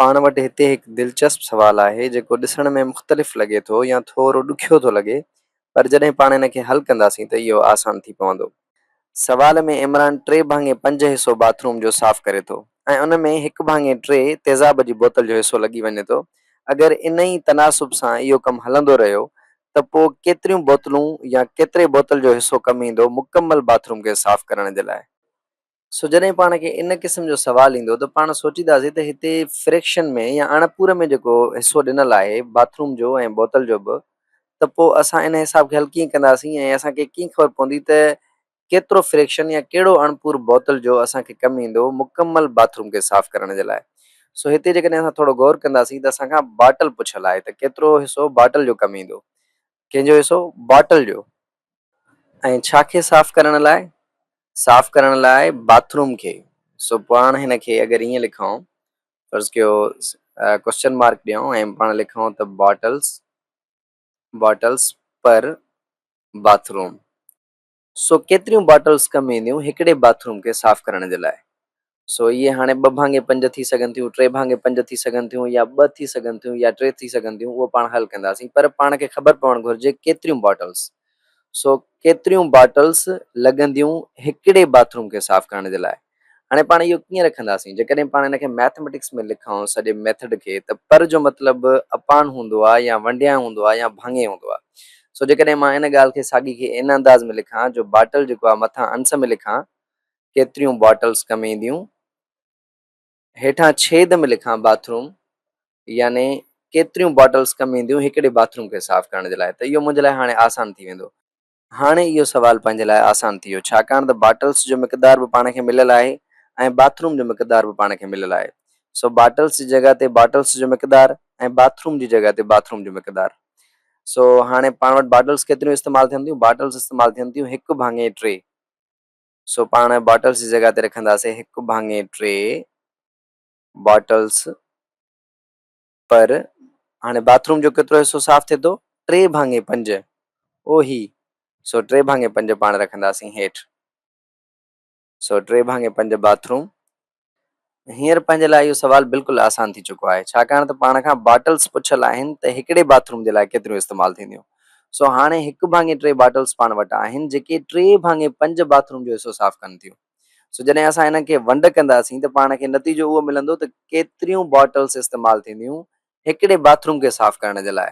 پاڻ وٽ هتي هڪ دلچسپ سوال آهي جيڪو ڏسڻ ۾ مختلف لڳي ٿو يا ٿورو ڏکيو ٿو لڳي پر جڏهن پاڻ ان کي حل ڪنداسين ته اهو آسان ٿي پوندو. سوال ۾ عمران ٽي ڀاڱي پنج حصو باٿ روم جو صاف ڪري ٿو ۽ ان ۾ هڪ ڀاڱي ٽي تيزاب جي بوتل جو حصو لڳي وڃي ٿو اگر ان ئي تناسب سان اهو ڪم هلندو رهيو ته پوء ڪيتريون بوتلون يا ڪيتري بوتل جو حصو ڪم ايندو مڪمل باٿ روم کي صاف ڪرڻ جي لاء؟ سو جڏهن پاڻ کي ان قسم جو سوال ايندو ته پاڻ سوچينداسين ته هتي فريڪشن ۾ يا اڻپور ۾ جيڪو حصو ڏنل آهي باٿ روم جو ۽ بوتل جو به ته پوء اسان ان حساب کي حل ڪيئن ڪنداسين ۽ اسان کي ڪيئن خبر پوندي ته ڪيترو فريڪشن يا ڪهڙو اڻپور بوتل جو اسان کي ڪم ايندو مڪمل باٿ روم کي صاف ڪرڻ جي لاء. سو هتي جيڪڏهن اسان ٿورو غور ڪنداسين ته اسان کان باٽل پڇيل آهي ته ڪيترو حصو باٽل جو ڪم ايندو. ڪنهن جو حصو؟ باٽل جو. ۽ ڇا کي صاف ڪرڻ لاء؟ صاف ڪرڻ لاء باٿ روم کي. سو پاڻ هن کي اگر ائين لکون، فرض ڪيو ڪوسچن مارڪ ڏيون ۽ پاڻ لکون ته باٽلس، باٽلس پر باٿ روم. سو ڪيتريون باٽلس ڪم اينديون هڪڙي باٿ روم کي صاف ڪرڻ جي لاء؟ سو اهي هاڻي ٻه ڀاڱي پنج ٿي سگهن ٿيون، ٽي ڀاڱي پنج ٿي سگهن ٿيون يا ٻه ٿي سگهن ٿيون يا ٽي ٿي سگهن ٿيون اهو پاڻ حل ڪنداسين پر پاڻ کي خبر پوڻ گهرجي ڪيتريون باٽلس سو ڪيتريون باٽلس لڳنديون هڪڙي باٿ روم کي صاف ڪرڻ جي لاء. هاڻي پاڻ اهو ڪيئن رکنداسين جيڪڏهن پاڻ ان کي ميٿميٽڪس ۾ لکون سڄي ميٿڊ کي ته پر جو مطلب اپان هوندو آهي يا ونڊيان هوندو آهي يا ڀاڱي هوندو آهي سو جيڪڏهن مان ان ڳالهه کي ساڳي کي ان انداز ۾ لکان جو باٽل جيڪو آهي مٿان انس ۾ لکان ڪيتريون باٽلس ڪم اينديون؟ هيٺان ڇيد ۾ لکان باٿ روم يعني ڪيتريون باٽلس ڪم اينديون هڪڙي باٿ روم کي صاف ڪرڻ جي لاء ته اهو منهنجي لاء هاڻي آسان ٿي ويندو. هاڻي اهو سوال پنهنجي لاء آسان ٿي ويو ڇاڪاڻ ته باٽلس جو مقدار به پاڻ کي مليل آهي ۽ باٿ روم جو مقدار به پاڻ کي مليل آهي سو باٽلس جي جڳهه تي باٽلس جو مقدار ۽ باٿ روم جي جڳهه تي باٿ روم جو مقدار سو هاڻي پاڻ وٽ باٽلس ڪيتريون استعمال ٿين ٿيون باٽلس استعمال ٿين ٿيون هڪ ڀاڱي ٽي. سو پاڻ باٽلس جي جڳهه تي رکنداسين هڪ ڀاڱي ٽي باٽلس پر هاڻي باٿ روم جو ڪيترو حصو صاف ٿئي ٿو ٽي ڀاڱي پنج او هي سو ٽي ڀاڱي پنج پاڻ رکنداسين هيٺ سو ٽي ڀاڱي پنج باٿ روم هينئر پنهنجي لاء اهو سوال بلڪل آسان ٿي چڪو آهي، ڇاڪاڻ ته پاڻ کان باٽلز پڇيل آهن ته هڪڙي باٿ روم جي لاء ڪيتريون استعمال ٿينديون. سو هاڻي هڪ ڀاڱي ٽي باٽلز پاڻ وٽ آهن، جيڪي ٽي ڀاڱي پنج باٿ روم جو حصو صاف ڪن ٿيون. سو جڏهن اسان انهن کي ونڊ ڪنداسين ته پاڻ کي نتيجو اهو ملندو ته ڪيتريون باٽلز استعمال ٿينديون هڪڙي باٿ روم کي صاف ڪرڻ جي لاء.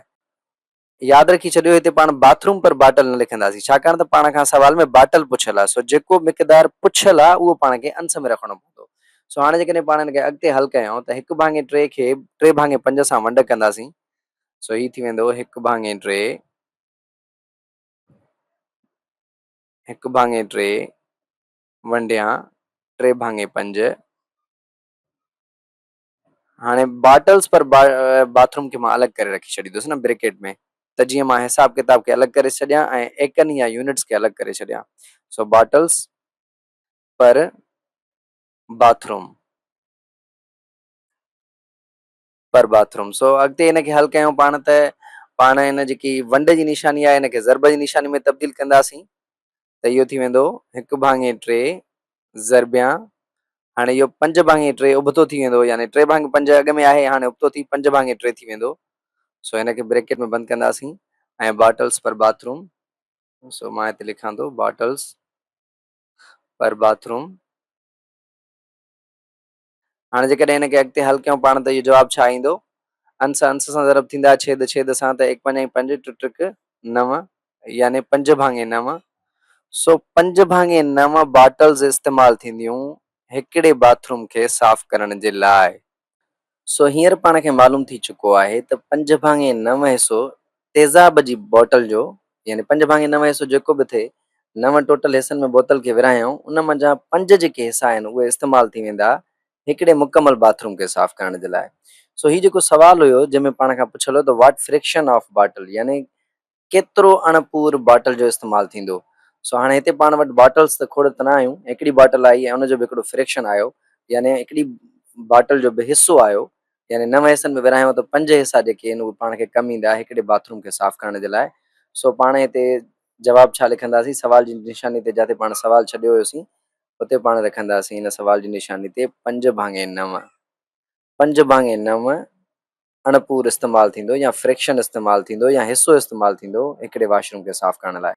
ياد رکي ڇڏيو هتي پاڻ باٿ روم پر باٽل نه لکنداسين ڇاڪاڻ ته پاڻ کان سوال ۾ باٽل پڇيل آهي سو جيڪو مقدار پڇيل آهي اهو پاڻ کي انس ۾ رکڻو پوندو سو هاڻي جيڪڏهن پاڻ هن کي اڳتي حل ڪيون ته هڪ ڀاڱي ٽي کي ٽي ڀاڱي پنج سان ونڊ ڪنداسين سو هي ٿي ويندو هڪ ڀاڱي ٽي هڪ ڀاڱي ٽي ونڊيان ٽي ڀاڱي پنج هاڻي باٽلز پر باٿ روم کي مان الڳ ڪري رکي ڇڏيندس نه بريڪيٽ ۾ ته جيئن مان حساب ڪتاب کي الڳ ڪري ڇڏيان ۽ ايڪن يا يونٽس کي الڳ ڪري ڇڏيان سو باٽلز پر باٿ روم پر باٿ روم سو اڳتي ان کي حل ڪيون پاڻ ته پاڻ ان جيڪي ونڊ جي نشاني آهي ان کي ضرب جي نشاني ۾ تبديل ڪنداسين ته اهو ٿي ويندو هڪ ڀاڱي ٽي ضربيان هاڻي اهو پنج ڀاڱي ٽي ابتو ٿي ويندو يعني ٽي ڀاڱي پنج اڳ ۾ آهي هاڻي ابتو ٿي پنج ڀاڱي ٽي ٿي ويندو سو هن کي بريڪيٽ ۾ بند ڪنداسين ۽ باٽلس پر باٿ روم سو مان هتي لکان ٿو باٽلس پر باٿ روم هاڻي جيڪڏهن هن کي اڳتي حل ڪيون پاڻ ته اهو جواب ڇا ايندو؟ انس انس سان ضرب ٿيندا ڇيد ڇيد سان ته ايڪ پنج ۽ پنج ٽه ٽڪ نو يعني پنج ڀاڱي نو سو پنج ڀاڱي نو باٽلز استعمال ٿينديون هڪڙي باٿ روم کي صاف ڪرڻ جي لاء. سو هينئر پاڻ کي معلوم ٿي چڪو آهي ته پنج ڀاڱي نو حصو تيزاب جي بوتل جو يعني پنج ڀاڱي نو حصو جيڪو به ٿئي، نو ٽوٽل حصن ۾ بوتل کي ورهايائون، ان منجهان پنج جيڪي حصا آهن اهي استعمال ٿي ويندا هڪڙي مڪمل باٿ روم کي صاف ڪرڻ جي لاء. سو هي جيڪو سوال هيو جنهن ۾ پاڻ کان پڇيل هيو ته واٽ فريڪشن آف باٽل يعني ڪيترو اڻ پور باٽل جو استعمال ٿيندو. سو هاڻي هتي پاڻ وٽ باٽلز ته کوڙ ته نه آيون، هڪڙي باٽل آئي ۽ ان جو به هڪڙو فريڪشن آيو يعني هڪڙي باٽل جو به حصو آيو يعني نو حصن ۾ ورهايون ته پنج حصا جيڪي آهن اهي پاڻ کي ڪم ايندا هڪڙي باٿ روم کي صاف ڪرڻ جي لاء سو پاڻ هتي جواب ڇا لکنداسين سوال جي نشاني تي جاتي پاڻ سوال ڇڏيو هيوسين اتي پاڻ رکنداسين ان سوال جي نشاني تي پنج ڀاڱي نو. پنج ڀاڱي نو اڻپور استعمال ٿيندو يا فريڪشن استعمال ٿيندو يا حصو استعمال ٿيندو هڪڙي واش روم کي صاف ڪرڻ لاء.